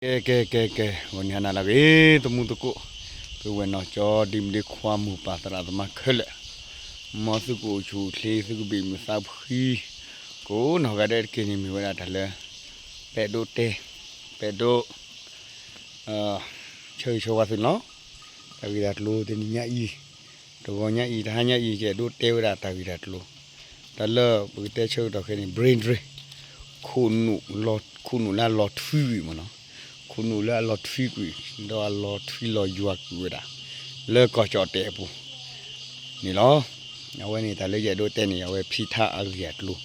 ကဲ ကဲ ကဲ ကဲ ဂီၤနံၤဟါနၤလၢအဂ့ၤ သမူသကိး, ပုၢ်ဝဲၢ်နီၢ်ကၠီ ဒံမဒ့ခွါ မိၢ်ပၢ်သရၣ်သမါခဲလၢာ်, မ်သုကအိၣ်ဆူၣ်အိၣ်ချ့ သုကဘ့ၣ်မုာ်သးဖှံ, ကိးနီၢ်ဂၤဒဲးတက့ၢ်န့ၣ် မ့ၢ်ဝဲဒၣ်တၢ်လၢ ပဲာ်ဒိးတဲ, ပဲာ်ဒိး ဆၢဂ့ၤဆၢဝါသုန့ၣ်လီၤ. တၢ်ဂ့ၢ်တၢ်ကျိၤတနံၤညါအံၤ, တဂီၤညါအံၤ တဟါညါအံၤ ယအဲၣ်ဒိးတဲဝဲဒၣ်တၢ်ဂ့ၢ်တၢ်ကျိၤ, တၢ်လၢပကတဲဆၢကတီၢ်ခဲအံၤန့ၣ် brain drain, ခိၣ်နူာ်လီၤ, ခိၣ်နူာ်လၢအလီၤထွံကွံာ်မ့ၢ်နီၤ, ခိၣ်နူာ်လၢအလီၤထွံကွံာ် ဒီးအလီၤထွံလီၤယွၤကွံာ်ဝဲဒၣ် လၢကီၢ်ကၠီၣ်တဲၣ်အပူၤန့ၣ်လီၤ. အဝဲန့ၣ် တၢ်လၢယအဲၣ်ဒိးတဲန့ၣ် အဝဲဖံးထါအဂ့ၢ်အကျိၤ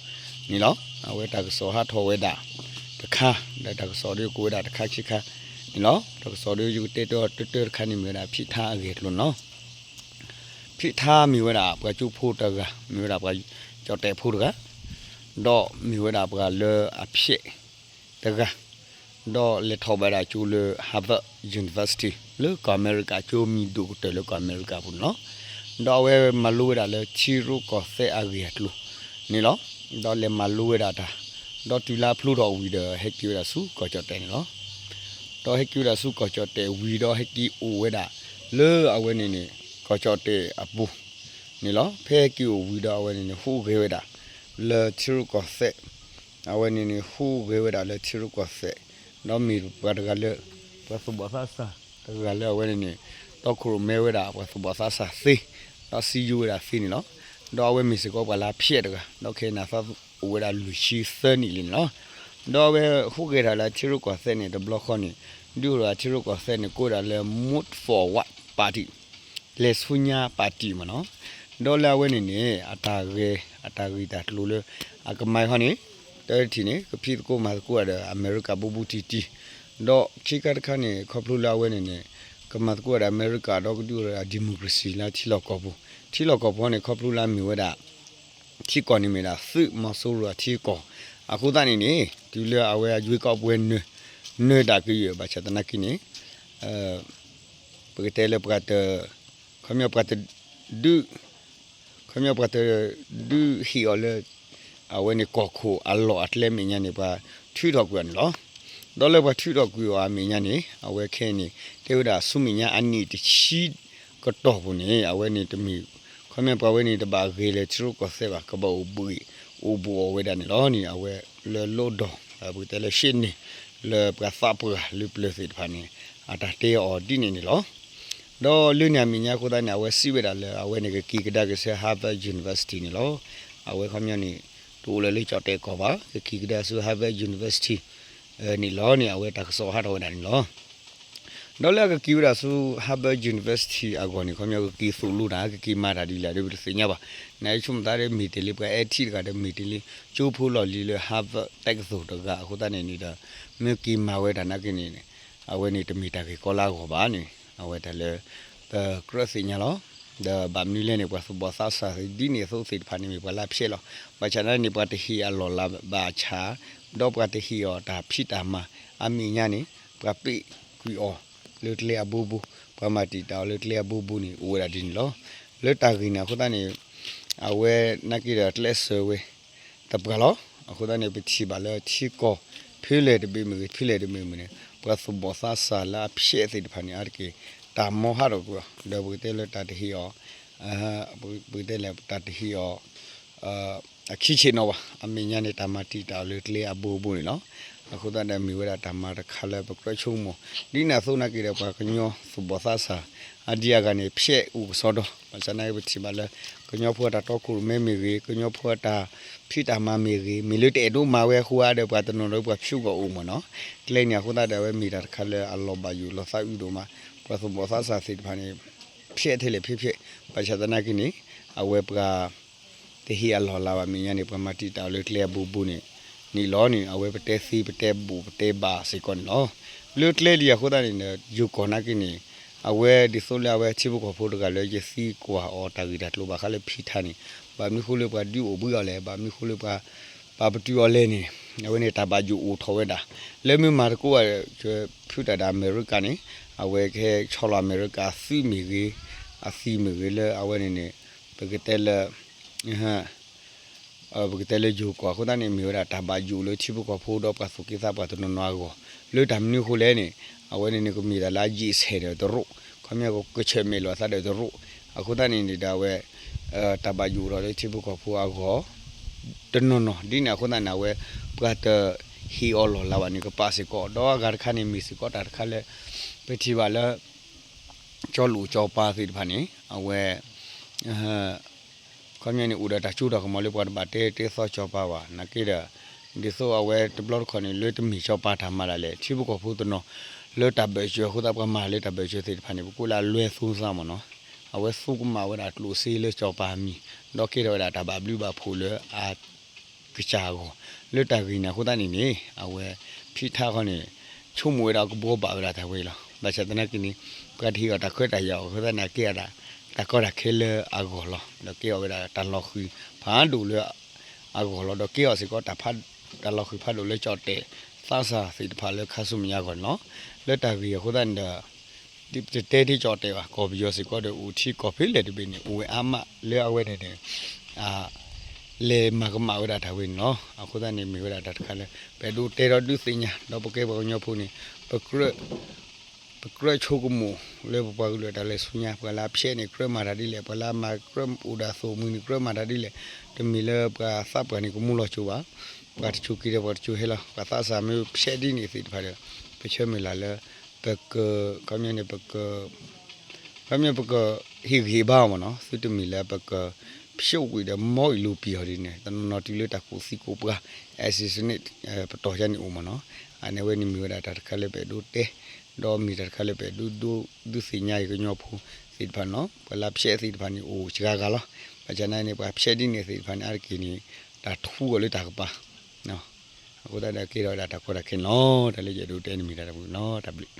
န့ၣ်လီၤ. အဝဲတၢ်ကစီၣ်ဟးထီၣ်ဝဲဒၣ်တခါ, ဒီးတၢ်ကစီၣ်ဒီးကိးဝဲဒၣ်တခါခံခါန့ၣ်လီၤ. တၢ်ကစီၣ်ဒီးယကတဲတၢ်တၢတၢတခါန့ၣ် မ့ၢ်ဝဲဒၣ်ဖံးထါအဂ့ၢ်အကျိၤန့ၣ်လီၤ. ဖံးထါမ့ၢ်ဝဲဒၣ်ပှၤကၠိဖိတဂၤ, မ့ၢ်ဝဲဒၣ်ပှၤကၠီၣ်တဲၣ်ဖိတဂၤ, ဒီးမ့ၢ်ဝဲဒၣ်ပှၤလၢအဖျဲးတဂၤ, ဒီးလဲၤထီၣ်ဘၣ်ဒၣ်ကၠိလၢ Harvard University လၢကီၢ်အမဲရကၤ ကၠိမံၤဒိၣ်ကတၢၢ်လၢကီၢ်အမဲရကၤအပူၤန့ၣ်လီၤ. ဒီးအဝဲမၤလိဝဲဒၣ်လၢထံရူၢ်ကီၢ်သဲးအဂ့ၢ်အကျိၤန့ၣ်လီၤ. ဒီးလဲၤမၤလိဝဲဒၣ်တၢ်, ဒီးတုၤလၢအဖျိထီၣ်ဝံၤဒီး ဟဲက့ၤဝဲဒၣ်ဆူကီၢ်ကၠီၣ်တဲၣ်န့ၣ်လီၤ. ဒီးဟဲက့ၤဝဲဒၣ်ဆူကီၢ်ကၠီၣ်တဲၣ်ဝံၤဒီး ဟဲက့ၤအိၣ်ဝဲဒၣ်လၢအဝဲန့ၣ်န့ၣ် ကီၢ်ကၠီၣ်တဲၣ်အပူၤန့ၣ်လီၤ. ဖဲဟဲက့ၤအိၣ်ဝံၤဒီး အဝဲန့ၣ်န့ၣ် ဟူးဂဲၤဝဲဒၣ်လၢထံရူၢ်ကီၢ်သဲး, အဝဲန့ၣ်န့ၣ် ဟူးဂဲၤဝဲဒၣ်လၢထံရူၢ်ကီၢ်သဲး, ဒီးမ့ၢ်ပှၤတဂၤလၢ ပှၤသူၣ်ဘီၣ်သးစၢ်တဂၤလၢအဝဲန့ၣ်န့ၣ် တီခိၣ်ရိၣ်မဲဝဲဒၣ်ပှၤသူၣ်ဘီၣ်သးစၢ်သ့, ဒီးစံယိၤဝဲဒၣ်သ့န့ၣ်လီၤ. ဒီးအဝဲမ့ၢ်စ့ၢ်ကီးပှၤလၢအဖျဲးတဂၤ, ဒီးခဲအံၤန့ၣ်သးအိၣ်ဝဲဒၣ်လွံၢ်ဆံသၢနံၣ်လံန့ၣ်လီၤ. ဒီးအဝဲဟူးဂဲၤထီၣ်လၢထံရူၢ်ကီၢ်သဲးန့ၣ် တဘျီဃီန့ၣ် ဒုးအိၣ်ဒီးထံရူၢ်ကီၢ်သဲးန့ၣ် ကိးဝဲဒၣ်လၢ Move Forward Party လဲၤဆူညါ party မ့ၢ်နီၤ. ဒီးလၢအဝဲန့ၣ်န့ၣ် အတၢ်ဂဲၤ အတၢ်ဂ့ၢ်တၢ်ကျိၤလၢအကမၤအံၤခီန့ၣ် တထံၣ်န့ၣ် ကဖံးသကိးမၤသကိးဒီးအမဲရကၤဘူးဘူးတံၢ်တံၢ်, ဒီးခံခါတခါန့ၣ် ခီဖျိလၢအဝဲန့ၣ်န့ၣ် ကမၤသကိးဒီးအမဲရကၤ ဒီးကဒုးအိၣ်ဒီး democracy လၢထံလီၢ်ကီၢ်ပူၤ, ထံလီၢ်ကီၢ်ပူၤန့ၣ် ခီဖျိလၢအမ့ၢ်ဝဲဒၣ် ထံကီၢ်န့ၣ်မ့ၢ်ဒၣ်သုးမီၤစိရိၤအထံကီၢ်, အဃိသတးန့ၣ်န့ၣ် တုၤလၢအဝဲအရွေးကောက်ပွဲနၢၤ နၢၤတၢ်ကယဲၢ် ဘၣ်ဆၣ်သနာ်က့န့ၣ် ပကတဲလၢပှၤတ ခီပညီပှၤတဒုး ခီပညီပှၤတဒုးဟ့ၣ်အီၤလၢ အဝဲန့ၣ်ကီၢ်ခိၣ်အလီၢ်အကျဲမဲာ်ညါန့ၣ် ပှၤထုးထီၣ်ကွံာ်အီၤန့ၣ်လီၤ. ဒီးလၢပှၤထုးထီၣ်ကွံာ်အီၤအမဲာ်ညါန့ၣ် အဝဲခဲအံၤန့ၣ် တဲဝဲဒၣ်ဆူမဲာ်ညါအနံၣ်တဆံကတီၢ်ပူၤန့ၣ် အဝဲန့ၣ်တမ့ၢ် ခီပညီပှၤဝဲန့ၣ် တဘၣ်ဂဲၤလၢထံရူၢ်ကီၢ်သဲးဘၣ်, ကဘၣ်အိၣ်ဘှံးအိၣ်ဘူးအီၤဝဲဒၣ်န့ၣ်လီၤန့ၣ် အဝဲလၢလီၢ်ဒီၢ် ပကတဲလၢရှ့ၣ်န့ၣ် လၢပှၤသးပှၢ်လၢပျၢၤသ့ၣ်တဖၣ်န့ၣ် အတၢ်တဲအီၤဒ်န့ၣ်န့ၣ်လီၤ. ဒီးလၢန့ၣ်အမဲာ်ညါအဃိသတးန့ၣ် အဝဲစံးဝဲဒၣ်လၢ အဝဲန့ၣ်ကက့ၤကဒါက့ၤဆူ Harvard University န့ၣ်လီၤ. အဝဲခီပညီန့ၣ် တအိၣ်လၢလၢကၠီၣ်တဲၣ်ကီၢ်ဘၣ်, ကက့ၤကဒါဆူ Harvard University န့ၣ်လီၤန့ၣ် အဝဲတၢ်ကစီၣ်ဟးထီၣ်ဝဲဒၣ်န့ၣ်လီၤ. ဒီးလၢအကက့ၤဝဲဒၣ်ဆူ Harvard University အဂီၢ်န့ၣ် ခီပညီကက့ၤသိၣ်လိတၢ် ကက့ၤမၤတၢ်ဒ်လဲၣ်ဒီးပတသ့ၣ်ညါဘၣ်. နာ်က့ဆိကမိၣ်သးဒီးမ့ၢ်တ့ၢ်လံပှၤအဲၣ်ထံၣ်တဂၤဒီး မ့ၢ်တ့ၢ်လံကၠိဖိလီၢ်လံၤလၢ Harvard တက္ကသိုလ် တဂၤအဃိသတးန့ၣ်န့ၣ်ဒီး မ့ၢ်က့ၤမၤဝဲတၢ်နာ်က့န့ၣ် အဝဲန့ၣ်တမ့ၢ်တၢ်ဂ့ၢ်ကီလၢအဂီၢ်ဘၣ်န့ၣ် အဝဲတၢ်လၢ ပကြၢးသ့ၣ်ညါလီၤ. ဒီးဘၣ်မနုၤလဲၣ်န့ၣ် ပှၤသူၣ်ဘီၣ်သးစၢ်ဒ်န့ၣ်အသိးသ့ၣ်တဖၣ်န့ၣ် မ့ၢ်ပှၤလၢအဖျဲးလီၤ. ဘၣ်ဆၣ်သနာ်က့န့ၣ် ပှၤတဟ့ၣ်အလီၢ်လၢၤဘၣ်ဆၣ် ဒီးပှၤတဟ့ၣ်အီၤတၢ်ဖံးတၢ်မၤ အမဲာ်ညါန့ၣ် ပှၤပ့ၢ်ကွံာ်အီၤလၢကျဲအဘိဘိ, ပှၤမၤတံာ်တာ်အီၤလၢကျဲအဘိဘိန့ၣ် အိၣ်ဝဲဒၣ်ဒ်န့ၣ်လီၤ. လၢတၢ်ဂ့ၢ်န့ၣ်အဃိသတးန့ၣ် အဝဲနာ်က့ဒီးကျဲးစၢးဝဲ သပှၢ်လီၤ. အဃိသတးန့ၣ် ပထံၣ်ဘၣ်လၢထံကီၢ် ဖဲလဲၣ်တဘ့ၣ်မ့ၢ်ဂ့ၤ ဖဲလဲၣ်တဘ့ၣ်မ့ၢ်ဂ့ၤန့ၣ် ပှၤသူၣ်ဘီၣ်သးစၢ်လၢအဖျဲးသ့ၣ်တဖၣ်န့ၣ် အါတက့ၢ် တၢ်မီဟးထီၣ်ကွံာ်အီၤ ဒီးပကတဲလၢတၢ်တဟ့ၣ်အီၤ ပကတဲလၢတၢ်တဟ့ၣ်အီၤ အခံဆ့ၣ်နီၤဘၣ်. အမဲာ်ညါန့ၣ် တၢ်မၤတံာ်တာ်အီၤလၢကျဲအဘိဘိန့ၣ်လီၤ. အဃိသတးဒီးမ့ၢ်ဝဲဒၣ်တၢ်မၤတခါလၢပကြၢးဆိကမိၣ် ဒ်န့ၣ်အသိးနာ်က့ဒီး ပှၤကညီသူၣ်ဘီၣ်သးစၢ် အဒံအဂၤန့ၣ် ဖျဲးအိၣ်ကစီဒီ, ဘၣ်ဆၣ်သနာ်က့ပထံၣ်ဘၣ်လၢ ကညီဖိအတၢ်တီခိၣ်ရိၣ်မဲမ့ၢ်ဂ့ၤ, ကညီဖိအတၢ်ဖံးတၢ်မၤမ့ၢ်ဂ့ၤ, မ့ၢ်လၢတအဲၣ်ဒိးမၤဝဲအဃိဧါဒီး ပှၤတနီၤဒီးပှၤဖၠူဂီၢ်အိၣ်မ့ၢ်နီၤ. ကျဲန့ၣ်အဃိသတးဒီး အဝဲမ့ၢ်တၢ်တခါလၢအလီၤဘၣ်ယိၣ်လီၤသးအုးဒိၣ်မး, ပှၤသူၣ်ဘီၣ်သးစၢ်သ့ၣ်တဖၣ်န့ၣ် ဖျဲးထဲလဲၣ်ဖဲဖျဲး, ဘၣ်ဆၣ်သနာ်က့န့ၣ် အဝဲပှၤ တဟ့ၣ်အလီၢ်လၢၤဘၣ် မဲာ်ညါန့ၣ် ပှၤမၤတံာ်တာ်အီၤလၢကျဲအဘိဘိန့ၣ် န့ၣ်လီၤန့ၣ် အဝဲပတဲသ့ပတဲဘိၣ်ပတဲဘၣ်စ့ၢ်ကီးန့ၣ်လီၤ. လၢကျဲဒ်အဃိသတးန့ၣ် ယိၤကီၢ်နာ်က့န့ၣ် အဝဲဒ်သိးလၢအဝဲထံဖိကီၢ်ဖိတဂၤလၢယသံကွၢ်အီၤတၢ်ဂ့ၢ်တၢ်ကျိၤဘၣ်ဃးလၢဖံးထါန့ၣ် ဘၣ်မနုၤဃိလၢပှၤဒုးအိၣ်ဘှံးအီၤလဲၣ်, ဘၣ်မနုၤဃိလၢပှၤ ပာ်ပတုာ်အီၤလဲၣ်န့ၣ် အဝဲန့ၣ်တၢ်ဘၣ်ယိၣ်အိၣ်ထီၣ်ဝဲဒၣ် လၢမ့ၢ်မၤသကိး ဖုတၢ်ဒၣ်အမဲရကၤန့ၣ် အဝဲကဟဲဆီလီၤအမဲရကၤအသုးမ့ၢ်ဂ့ၤ, အသံမ့ၢ်ဂ့ၤလၢအဝဲန့ၣ်န့ၣ် ပကတဲလၢ ပကတဲလၢယိၤကီၢ်အဃိသတးန့ၣ် မ့ၢ်ဝဲဒၣ်တၢ်ဘၣ်ယိၣ်လၢထံဖိကီၢ်ဖိဒီးပှၤသူၣ်က့သးပှၢ်တနီၤနီၤအဂီၢ်, လၢတၢ်မနုၤအဃိလဲၣ်န့ၣ် အဝဲန့ၣ်န့ၣ်ကမ့ၢ်တၢ်လၢအယံာ်ဆဲးဒီးတရူး, ခီပညီကဆၢၣ်မဲာ်လိာ်အသးဒီးတရူး, အဃိသတးန့ၣ်န့ၣ်ဒီးအဝဲ တၢ်ဘၣ်ယိၣ်ထီၣ်လၢထံဖိကီၢ်ဖိအဂီၢ် တနီၤနီၤ ဒ်န့ၣ်အဃိသတးန့ၣ် အဝဲ ပှၤတဟ့ၣ်အီၤလီၢ်လၤဘၣ်န့ၣ် ကပာ်စ့ၢ်ကီး, ဒီးအဂၤတခါန့ၣ် မ့ၢ်စ့ၢ်ကီးတၢ်တခါလၢ ပထံၣ်ဘၣ်လၢ ကၠီလိာ်ကၠီပၤသ့ၣ်တဖၣ်န့ၣ် အဝဲ ခီပညီန့ၣ် အိၣ်ဒီးတၢ်စိတၢ်ကမီၤလၢပှၤတဘၣ်တဲတ့ၢ်သီကၠီပၤဘၣ်, နာ်က့ဒီး ဒ်သိးအဝဲတဘျီတခီၣ်န့ၣ် လၢတမ့ၢ်ကၠီပၤတၢ်မၤဒၣ်လဲာ် ထံဖိကီၢ်ဖိတနီၤ လၢတၢ်ဘၢၣ်စၢၤအဃိသတး ပှၤမၤလၢတၢ်ဘၢၣ်စၢၤသ့ၣ်တဖၣ်န့ၣ် ပကိးလၢအလွဲၢ်သူသးမ့ၢ်နီၤ, အဝဲသူကမၣ်ဝဲဒၣ်ကျိၣ်စ့လၢကၠီပၤအမံၤ ဒီးကဲထီၣ်ဝဲဒၣ်တၢ်ဘၣ်ဘျုးဘၣ်ဖှိၣ်လၢအ ကစၢ်အဂီၢ်, လၢတၢ်ဂ့ၢ်န့ၣ်အဃိသတးန့ၣ်န့ၣ် အဝဲ ဖံးထါခီန့ၣ် ဆိကမိၣ်ဝဲဒၣ်ကဘှီဘၣ်ဝဲဒၣ်တၢ်ဝဲအံၤလီၤ. ဘၣ်ဆၣ်သနာ်က့န့ၣ် ပှၤတဟ့ၣ်အီၤတၢ်ခွဲးတၢ်ယာ်အဃိသတးန့ၣ် အကဲအီၤဒၣ် တၢ်ကီတၢ်ခဲလၢအဂီၢ်လီၤ. ဒီးကဲအီၤဝဲဒၣ်တၢ်လီၤဃံၤဖးဒိၣ်လၢ အဂီၢ်လီၤ. ဒီးကဲအီၤစ့ၢ်ကီး တၢ်လီၤဃံၤဖးဒိၣ်လၢကၠီၣ်တဲာ်သးစၢ်သ့ၣ်တဖၣ်လၢခါဆူမဲာ်ညါအဂီၢ်န့ၣ်လီၤ. လၢတၢ်ဂ့ၢ်အဃိသတးန့ၣ်ဒီး တတဲတ့ၢ်ကၠီၣ်တဲာ်ဘၣ် ကီၢ်ပယီၤစ့ၢ်ကီးဒီး အိၣ်ထံကီၢ်ဖဲလဲၣ်တဘ့ၣ်န့ၣ် အိၣ်ဝဲအါမးလၢအဝဲန့ၣ်န့ၣ် လဲၤမၤကမၣ်ဝဲဒၣ်တၢ်ဝဲန့ၣ်လီၤ. အဃိသတးန့ၣ် မ့ၢ်ဝဲဒၣ်တၢ်တခါလၢ ပအဲၣ်ဒိးတဲဒီးဒုးသ့ၣ်ညါ ဒီးပကဲပှၤကညီဖိန့ၣ် ပကြၢး ပကြၢးဆိကမိၣ်လၢပပှၤကလုာ်တၢ်လဲၤဆူညါ ပှၤလၢအဖျဲးန့ၣ် ကြၢးမၤတၢ်ဒ်လဲၣ်, ပှၤလၢအမၤကြၢးအိၣ်ဒီးအသိၣ်အမှံၤန့ၣ် ကြၢးမၤတၢ်ဒ်လဲၣ်, တမ့ၢ်လၢပှၤသးပှၢ်န့ၣ် ကမူလီၤစိၤဘၣ်, ပှၤတစိၤက့ၤဒီးပှၤတစိၤဟဲလီၤ, ပှၤသးစၢ်မ့ၢ်ဖျဲးဒ်န့ၣ်သ့ၣ်တဖၣ်ဒီး ပဆၢမုၢ်လၢ်လၢ ပက ခီပညီန့ၣ် ပက ခီပညီပကဟ့ၣ်ဂံၢ်ဟ့ၣ်ဘါအီၤမ့ၢ်နီၤ, သုတမ့ၢ်လၢပက ဖျိးကွံာ်ဒီးမီၢ်အံၤလူၤပံာ်အီၤဒ်န့ၣ် တနီၤနီၤတုၤလၢတၢ်ကူၣ်သံကူၣ်ပှၢ် assassinate ပတီၢ်ယါန့ၣ်အိၣ်မ့ၢ်နီၤ, အန့ၣ်ဝဲန့ၣ်မ့ၢ်ဝဲဒၣ်တၢ်တခါလၢပအဲၣ်ဒိးတဲ, ဒီးမ့ၢ်တၢ်တခါလၢပအဲၣ်ဒိးဒုးသ့ၣ်ညါအံၤကညီဖိသ့ၣ်တဖၣ်နီၤ, ပှၤလၢဖျဲးသ့ၣ်တဖၣ်န့ၣ်အိၣ်စှၤဂၤလီၤ, ဘၣ်ဆၣ်သနာ်က့န့ၣ် ပှၤဖျဲးဒ်န့ၣ်သ့ၣ်တဖၣ်န့ၣ် အါတက့ၢ်န့ၣ် တၢ်ထူအီၤလၢတၢ်ကပၤ အဃိသတးဒီးကဲထီၣ်ဝဲဒၣ်တၢ်ကီတၢ်ခဲန့ၣ်လီၤ. တၢ်လၢယအဲၣ်ဒိးတဲန့ၣ်မ့ၢ်တၢ်တမုာ်လီၤ. တၢ်ဘျုး